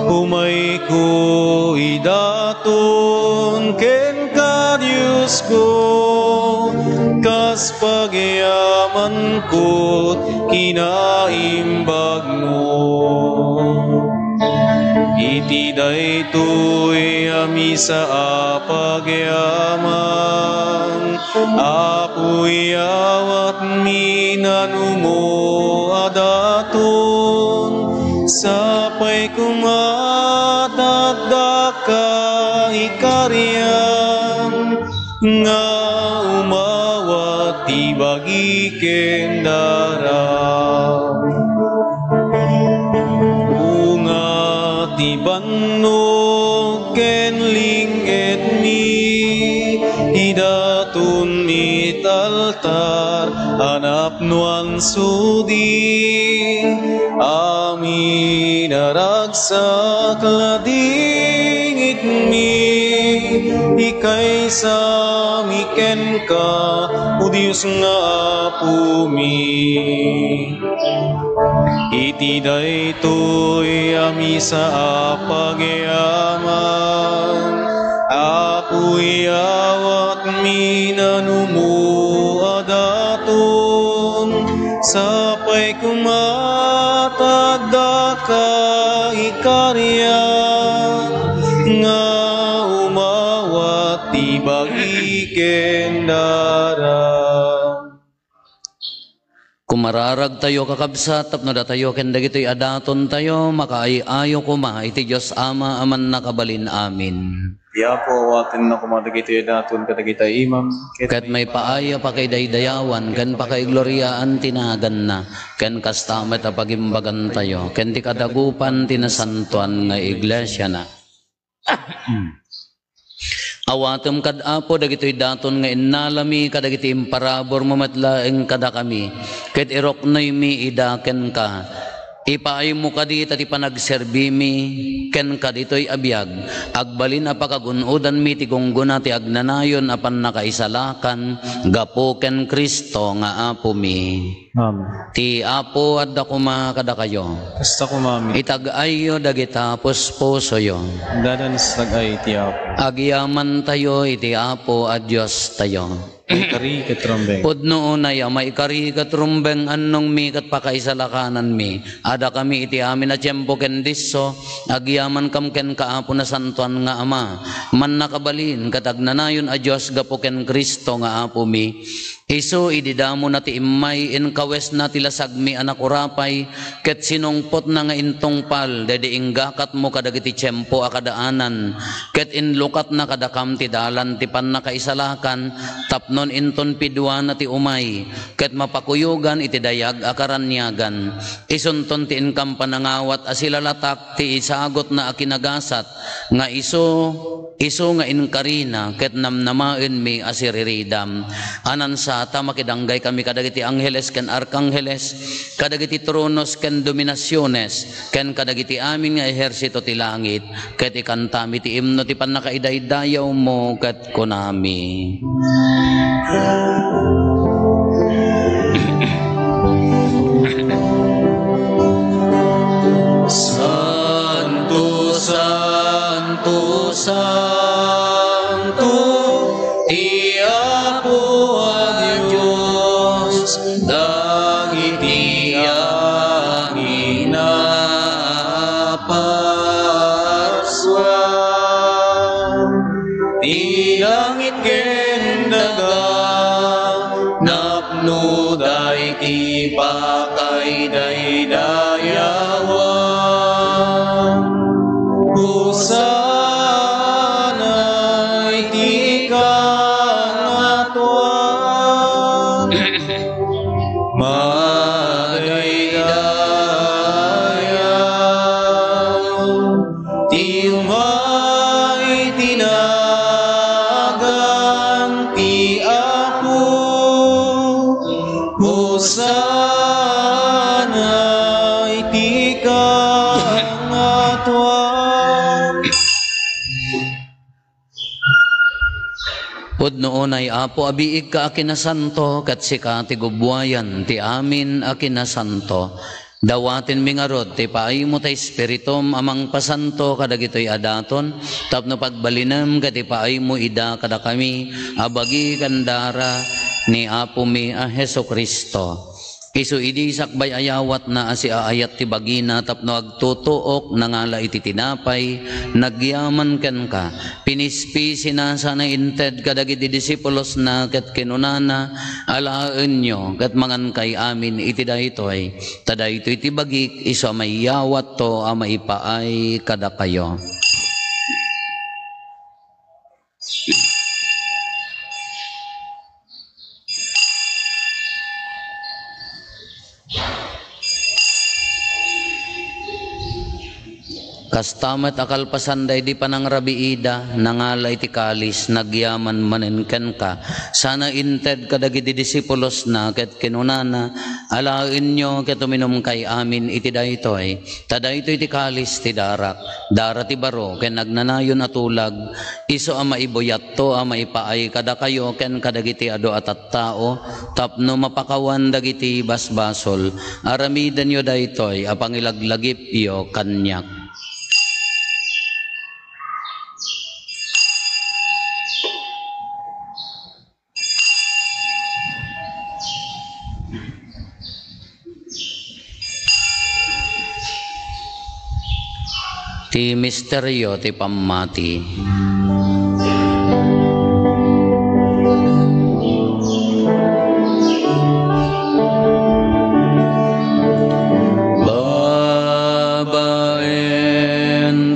umayko idaton kenka, Diosko, kas pagyamanko kinaimbagmo. Iti daytoy a misa a pagyaman, Apo, iyawatmi nanumo a daton, sapay koma ta addaka ikariam nga umawat ti bagi ken dara. Bunga ti bannog ken ling-etmi, idaton ita altar a napnoan sudi. Amin a ragsak, ladingitmi, ikaysami kenka, O Dios nga Apomi. Iti daytoy a misa a pagyaman, Apo, iyawatmi nanumo a daton, sapay koma ta addaka ikariam nga umawat ti bagi ken dara. Kumararagtayo, kakabsat, tapno datayo ken dagitoy a datontayo makaay-ayo koma iti Dios Ama a Mannakabalin-amin. Ti Apo, awatenna koma dagitoy a daton kadagita imam, ket maipaay a pakaidaydayawan ken pakaigloriaan ti naganna, ken kasta met a pagimbagantayo ken ti kadagupan ti nasantoan nga iglesiana. Awatem kad, Apo, dagitoy daton nga innalami kadagiti imparaburmo met laeng kadakami, ket iruknoymi ida kenka. Ipaaymo kadi ta ti panagserbimi kenka ditoy a biag, agbalin a pakagun-odanmi ti gunggona ti agnanayon a pannakaisalakan gapu ken Cristo nga Apomi. Amen. Ti Apo adda koma kadakayo. Kasta koma met. Itag-ayyo dagita puspusoyo. Adda nagtag-ay ti Apo. Agyamantayo iti Apo a Diostayo. Maikari ket rumbeng. Pudno unay a maikari ket rumbeng, annongmi ket pakaisalakananmi a dakami iti amin a tiempo ken disso, agyamankam kenka, Apo Nasantoan nga Ama, mannakabalin ket agnanayon a Dios gapu ken Cristo nga Apomi. Isu idi damona ti immay, inkawesna ti lasagmi a nakurapay, ket sinungpotna nga intungpal daydi inggakatmo kadagiti tiempo a kadaanan, ket inlukatna kadakam ti dalan ti pannakaisalakan, tapnon inton piduana ti umay, ket mapakuyogan iti dayag a karaniagan. Isunton ti inkam panangawat a silalatak ti isagutna a kinagasat, nga isu, isu nga inkarina ket namnamaenmi a siriridam. Anansa ta makidanggay kami kadagiti angheles ken arkangheles, kadagiti tronos ken dominasiones, ken kadagiti amin nga ehersito ti langit, ket ikantami ti imno ti pannakaidaydayawmo ket kunami. Santo, santo, santo, ti Apo a Dios, dagiti angin naparsua. Ti langit ken daga, napnoda iti pakaidaydayawan. Hosanna iti kaangatoan. Madaydayaw ti umay ti nagan ti Apo. Hosanna iti kaangatoan. Pudno unay, Apo, a biigka a kinasanto, ket sika ti gubbuayan ti amin a kinasanto. Dawatenmi ngarud ti paaymo ti Espiritum a mangpasanto kadagitoy a daton, tapno pagbalinem ket ipaaymo ida kadakami a bagi ken dara ni Apomi a Jesu-Cristo. Isu idi sakbay a yawatna a siaayat ti bagina tapno agtutuok, nangala iti tinapay, nagyaman kenka, pinispisina sana inted kadagiti disipulosna ket kinunana, "Alaenyo ket mangankay amin iti daytoy, ta daytoy ti bagik isu a maiyawatto a maipaay kadakayo." Kasta met a kalpasan daydi panangrabiida, nangala iti kalis, nagyaman manen kenka, sana inted kadagiti disipulosna, ket kinunana, "Alaenyo ket uminumkay amin iti daytoy, ta daytoy ti kalis ti darak, dara ti baro ken agnanayon a tulag, isu a maibuyat to a maipaay kadakayo ken kadagiti adu a tattao tapno mapakawan dagiti basbasol. Aramidenyo daytoy a pangilaglagipyo kaniak." Ti misterio ti pammati. Babaen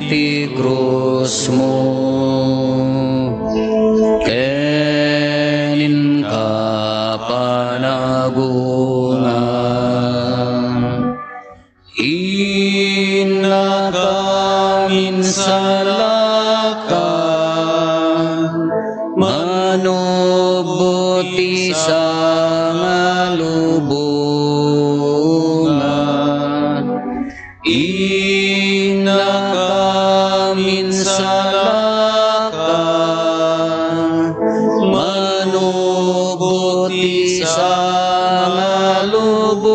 ti krusmo, ken inka panagungar. Innakam insalakan, manubot ti sangalubongan. Innakam insalakan, manubot ti sangalubongan.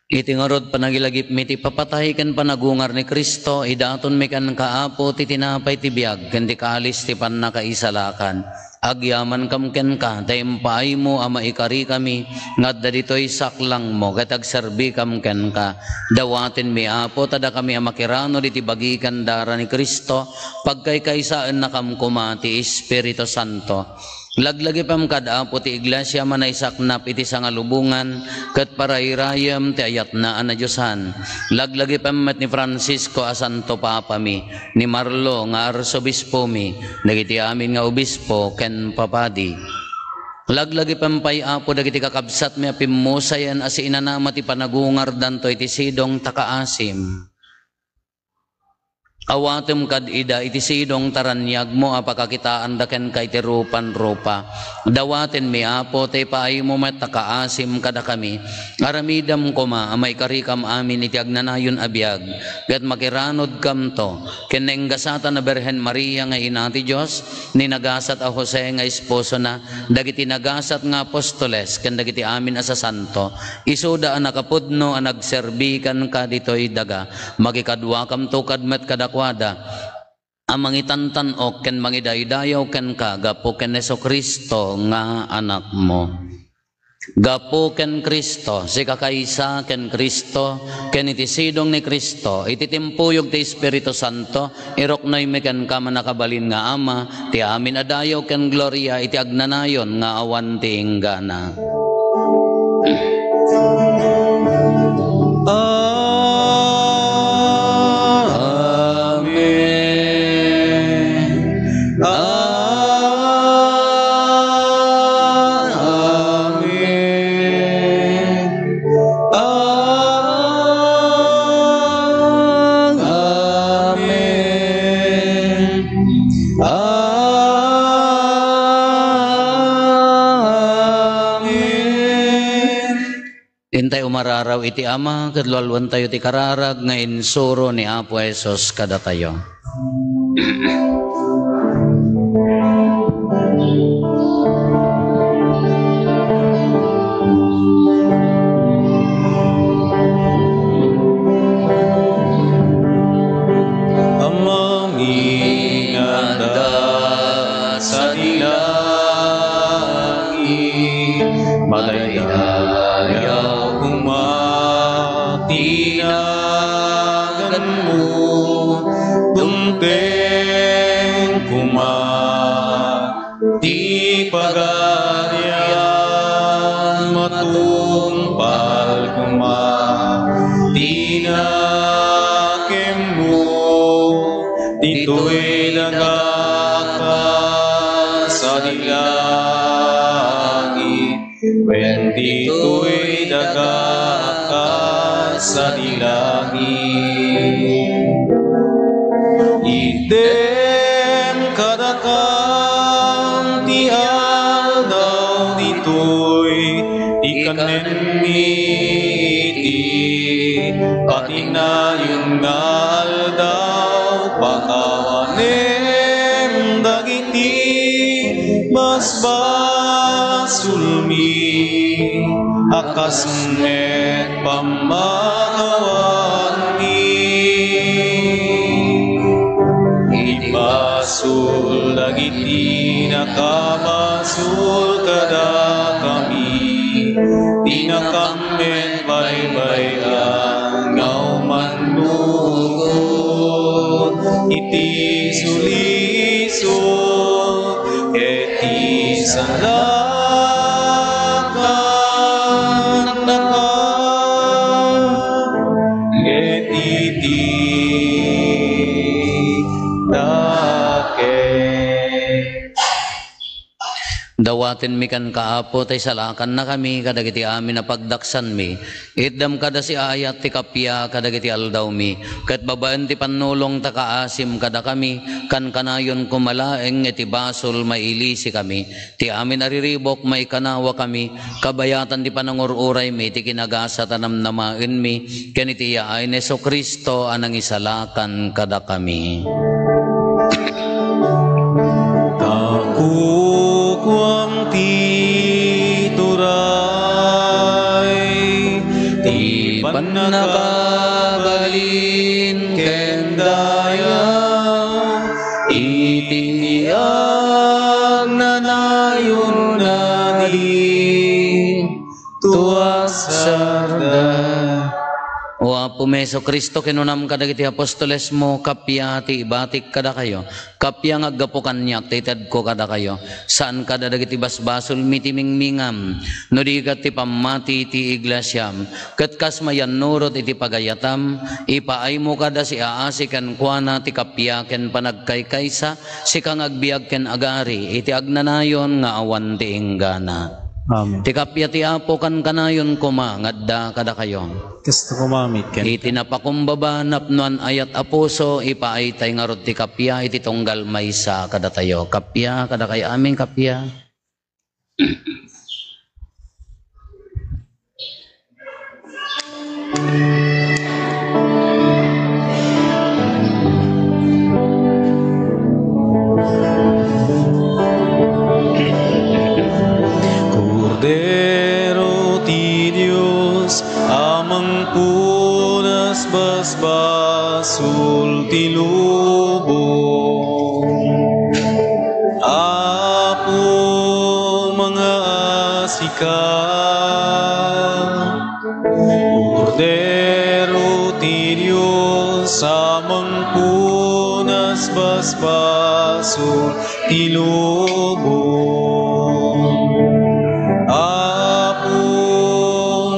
Iti ngarud, panagilagipmi ti papatay ken panagungar ni Cristo, idatonmi kenka, Apo, ti tinapay ti biag ken ti kalis ti pannakaisalakan. Agyamankam kenka, ta impaaymo a maikarikami nga adda ditoy saklangmo ket agserbikam kenka. Dawatenmi, Apo, ta dakami a makiranod iti bagi ken dara ni Cristo, pagkaykaysaennakam koma ti Espiritu Santo. Laglagipem kad Apo ti Iglesia a manaisaknap iti sangalubongan ket parairayem ti ayatna a nadiosan. Laglagipem met ni Francisco a Santo Papami, ni Marlo nga Arsobispomi, dagiti amin nga obispo ken papadi. Laglagipem pay, Apo, dagiti kakabsatmi a pimmusayen a siinanama ti panagungardanto iti sidong ta kaasim. Awatem kad ida iti sidong ta raniagmo a pakakitaanda kenka iti rupan-rupa. Dawatenmi, Apo, ta ipaaymo met a kaasim kadakami. Aramidem koma a maikarikam amin iti agnanayon a biag, ket makiranodkamto ken nainggasatan a Birhen Maria nga Ina ti Dios, ni nagasat a Jose nga esposona, dagiti nagasat nga apostoles, ken dagiti amin a sasanto, isuda a nakapudno a nagserbi kenka ditoy daga. Makikaduakamto kad met kadakuada a mangitantan-ok ken mangidaydayaw kenka gapu ken Jesu-Cristo nga Anakmo. Gapu ken Cristo, sikakaysa ken Cristo, ken iti sidong ni Cristo, iti timpuyog ti Espiritu Santo, iruknoymi kenka, mannakabalin nga Ama, ti amin a dayaw ken gloria iti agnanayon nga awan ti inggana. Amen. Amen. Amen. Amen. Intay umararaw iti Ama, ket lualuantayo ti kararag nga insuro ni Apo Jesus kadatayo. Amangan da sadi langit, madaydayaw koma ti naganmo, dumteng koma ti pagarian, matungpal koma ti nakemmo, ditoy daga a kas sadi langit. Wen ditoy daga a kas sadi langit. Itdem kadakam ti aldaw ditoy, ikanenmi iti patinayon nga aldaw, pakawanem dagiti basbasolmi a kas met pammakawanmi. Ibasol dagiti nakabasol kadakami, ti nakam met baybay-an nga umannurot iti sulisog ket ti salakannaka ket iti dakes. Dawatenmi kenka, Apo, ta isalakannakami kadagiti amin a pagdaksanmi. Itdem kada siaayat ti kappia kadagiti aldawmi, ket babaen ti pannulong ta kaasim kadakami, kankanayon koma laeng iti basol mailisikami. Ti amin a riribuk, maikanawakami, kabayatan ti panangur-uraymi iti kinagasat a namnamaenmi, ken iti yaay ni Jesu-Cristo a nangisalakan kadakami. Ta kukuam ti turay, ti pannakabalin ken daya, iti agnanayon a di tuaksarda. O Apomi Jesu-Cristo, kinunam kadagiti apostolesmo, kappia ti ibatik kadakayo, kappia nga aggapu kaniak ti itedko kadakayo. Saan kada dagiti basbasolmi ti mingmingam, no di ket ti pammati ti iglesiam. Ket kas mayannurot iti pagayatam, ipaaymo kada siaasi kenkuana ti kappia ken panagkaykaysa, sika nga agbiag ken agari iti agnanayon nga awan ti inggana. Amen. Ti kappia ti Apo kankanayon koma nga adda kadakayo. Kasta koma met kenka. Iti napakumbaba, napnoan, ayat a puso, ipaaytay ngarud ti kappia iti tunggal maysa kadatayo. Kappia kadakayo amin, kappia. Kordero ti Dios, a mangpunas basbasol ti lubong. Apo, mangaasika. Kordero ti Dios, a mangpunas basbasol ti lubong. Apo,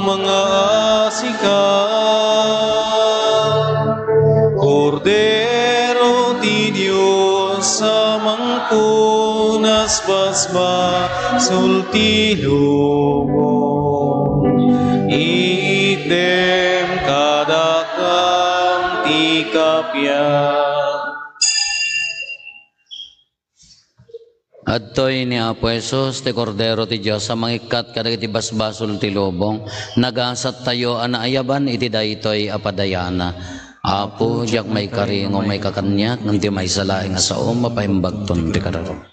mangaasika. Kordero ti Dios, a mangpunas basbasol ti lubong. Itdem kadakam ti kappia. Adtoy ni Apo Jesus, ti Kordero ti Dios a mangikkat kadagiti basbasol ti lubong. Nagasattayo a naayaban iti daytoy a padayana. Apo, diak maikari nga umayka kaniak, ngem ti maysa laeng a saom a paimbagton ti kararuam.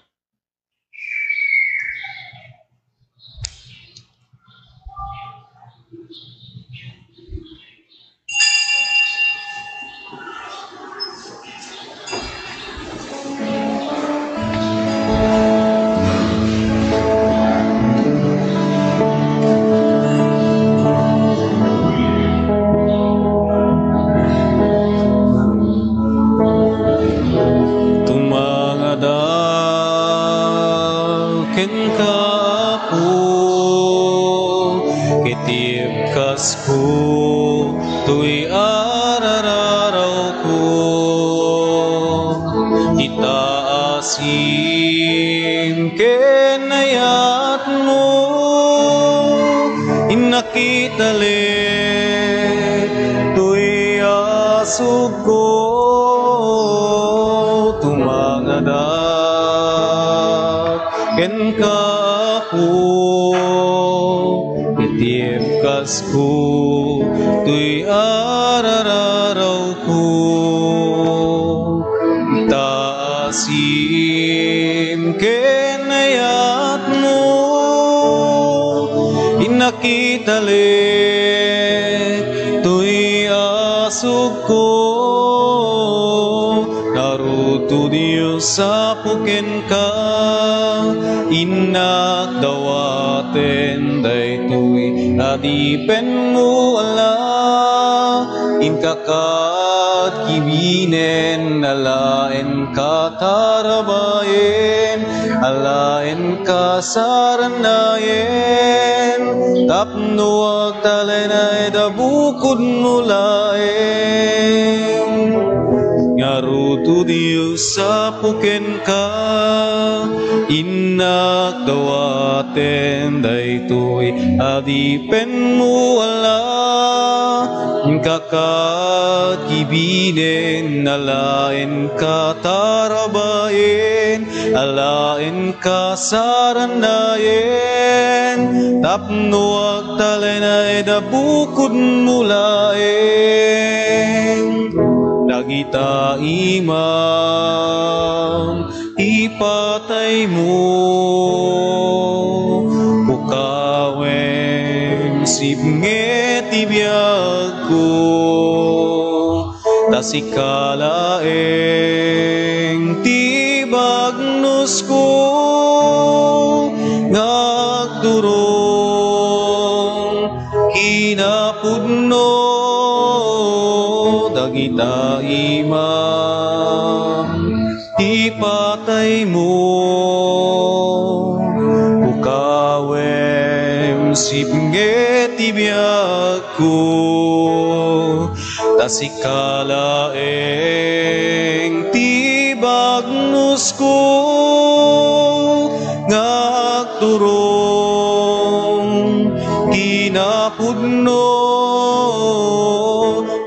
Tumangada kenka, Apo, ket ibkasko toy arararawko. Ita asin ken ayatmo. Dali, toy asugko, tumangadak kenka, Apo, iti ebkasko, toy arararawko, ta asim ken ayatmo, innak itali toy asugko. Ngarud, O Dios, apo kenka, innak dawaten daytoy adipenmo, ala, inka ket kibinen, alaen ka tarabayen, alaen ka saranayen, tapno agtalinaed a bukodmo laeng. Ngarud, O Dios, apo kenka, innak dawaten daytoy adipenmo, ala, inka ket kibinen, alaen ka tarabayen, alaen ka saranayen, tapno agtalinaed a bukodmo laeng. Dagita imam ipataymo, pukawem, sipnge ti biagko, ta sika laeng ti bagnosko nga agturong kinapudno. Dagita imam ipataymo, pukawem, sipnge ti biagko, ta sika laeng ti bagnosko nga agturong kinapudno.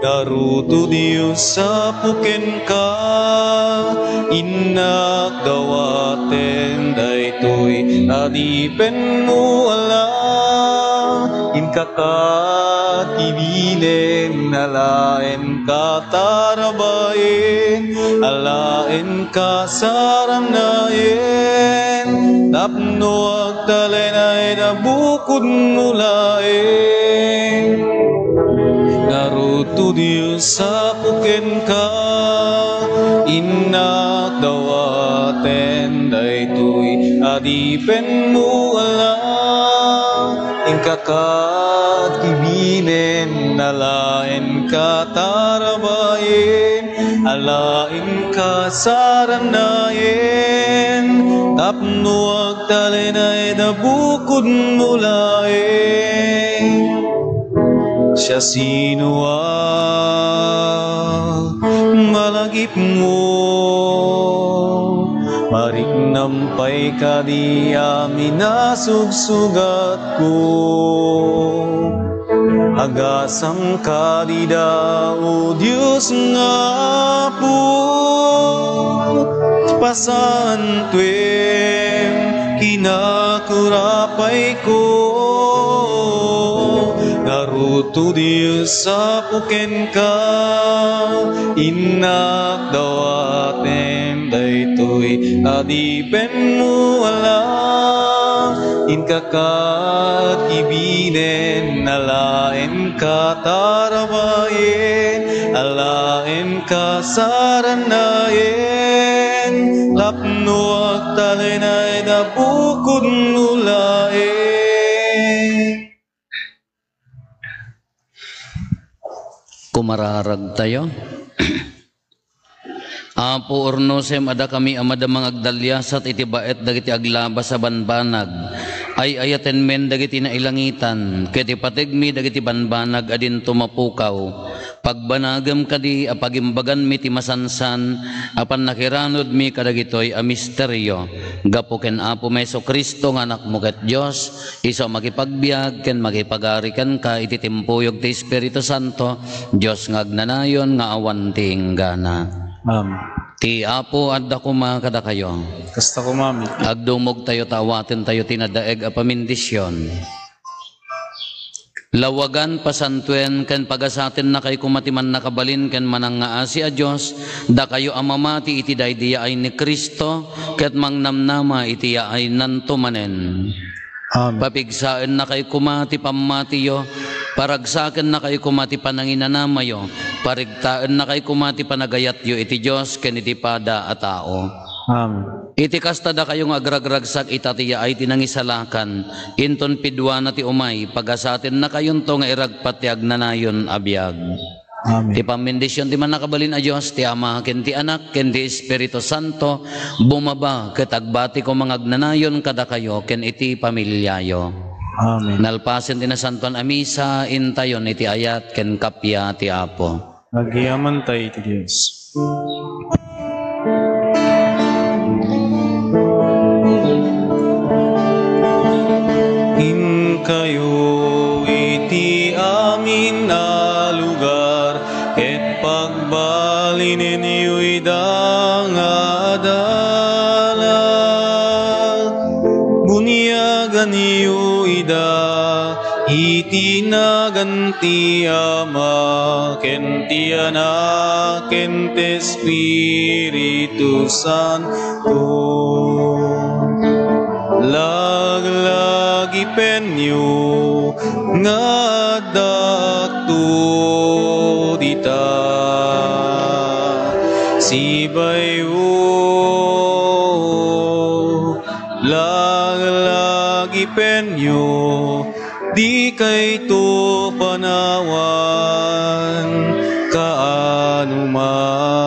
Ngarud, O Dios, apo kenka, innak dawaten daytoy adipenmo, ala, inka ket kibinen, alaen ka tarabayen, alaen ka saranayen, tapno agtalinaed a bukodmo laeng. Ngarud, O Dios, apo kenka, innak dawaten daytoy adipenmo, ala, inka ket kibinen, alaen ka tarabayen, alaen ka saranayen, tapno agtalinaed a bukodmo laeng. Siasino a malagipmo, mariknam pay kadi amin a sugsugatko. Agasam kadi da, O Dios nga Apo, pasantuem kinakurapayko. Ngarud, O Dios, apo kenka, innak dawatem daytoy adipenmo, ala, inka ket kibinen, alaen ka tarabayen, alaen ka saranayen, tapno agtalinaed a bukodmo laeng. Kumararagtayo. Apo, urnosem a dakami a madama nga agdaliasat iti baet dagiti aglabas a banbanag. Ay-ayatenmen dagiti nailangitan, ket ipategmi dagiti banbanag a dinto mapukaw. Pagbanagem kadi a pagimbaganmi ti masansan a pannakiranudmi kadagitoy a misterio gapu ken Apomi Jesu-Cristo nga Anakmo ket Dios, isu a makipagbiag ken makipagari kenka iti timpuyog ti Espiritu Santo, Dios nga agnanayon nga awan ti inggana. Amen. Ti Apo adda koma kadakayo. Kasta koma met. Agdumogtayo ta awatentayo ti nadaeg a pamindisyon. Lawagan, pasantoen, ken pagasatennakayo koma ti mannakabalin ken manangngaasi a Dios, dakayo a mamati iti daydi yaay ni Cristo, ket mangnamnama iti yaaynanto manen. Amen. Papigsaennakayo koma ti pammatiyo, paragsakennakayo koma ti pananginanamayo, parigtaennakayo koma ti panagayatyo iti Dios ken iti pada a tao. Amen. Iti kasta, dakayo nga agragragsak ita ti yaay ti nangisalakan, inton piduana ti umay, pagasatennakayonto nga iragpat ti agnanayon a biag. Amen. Ti pammindision ti Mannakabalin a Dios, ti Ama, ken ti Anak, ken ti Espiritu Santo, bumaba ket agbati koma nga agnanayon kadakayo ken iti familiayo. Amen. Nalpasen ti Nasantoan a Misa, intayon iti ayat ken kappia ti Apo. Agyamanta iti Dios. Inkayo iti amin a lugar, ket pagbalinenyo ida nga adalan. Buniaganyo ida iti nagan ti Ama, ken ti Anak, ken ti Espiritu Santo. Laglagipenyo nga addakto dita. Sibayo, laglagipenyo, dikayto panawan kaano man.